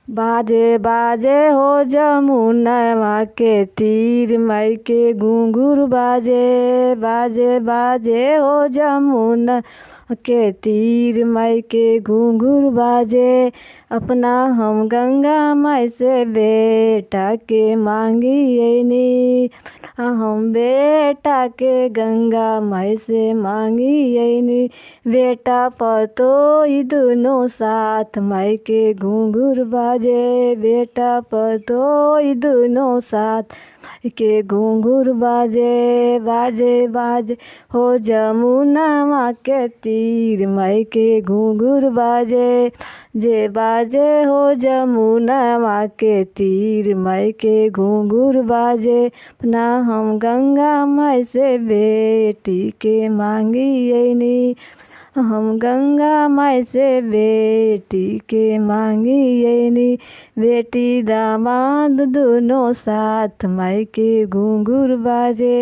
बाजे बाजे हो जमुनवा के तीर माई के घुंघरू बाजे, बाजे बाजे हो जमुना के तीर माई के घुंघरू बाजे। अपना हम गंगा माई से बेटा के मांगी अइनी, हम बेटा के गंगा माई से मांगी अइनी। बेटा पतोही दुनो साथ माई के घुंघरू बाजे, बेटा पतोही दुनो साथ माई के घुंघरू बाजे। बाजे बाजे हो जमुनावा के तीर माई के घुंघरू बाजे, जे बाजे हो जमुनावा के तीर माई के घुंघरू बाजे। अपना हम गंगा माई से बेटी के मांगी अइनी, हम गंगा माई से बेटी के मांगी अइनी। बेटी दामाद दुनो साथ माई के घुंघरू बाजे,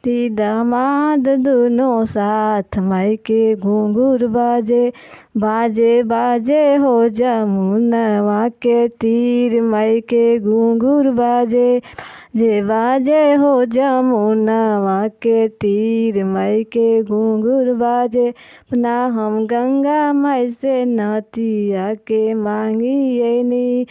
बेटी दामाद दुनो साथ माई के घुंघरू बाजे। बाजे बाजे हो जमुनवा के तीर माई के घुंघरू बाजे, जे बाजे हो जमुनवा के तीर माई के घुंघरू बाजे। अपना हम गंगा माई से नतिया के मांगी अइनी,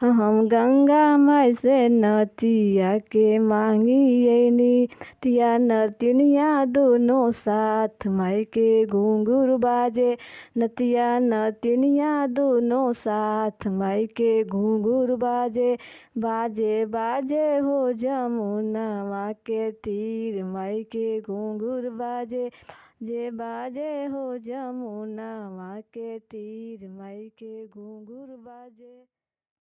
हम गंगा माई से नतिया के मांगी अइनी। नतिया नतिनिया दुनो साथ माई के घुंघरू बाजे, नतिया नतिनिया दुनो साथ माई के घुंघरू बाजे। बाजे बाजे हो जमुनवा के तीर माई के घुंघरू बाजे, जे बाजे हो जमुनवा के तीर माई के घुंघरू बाजे।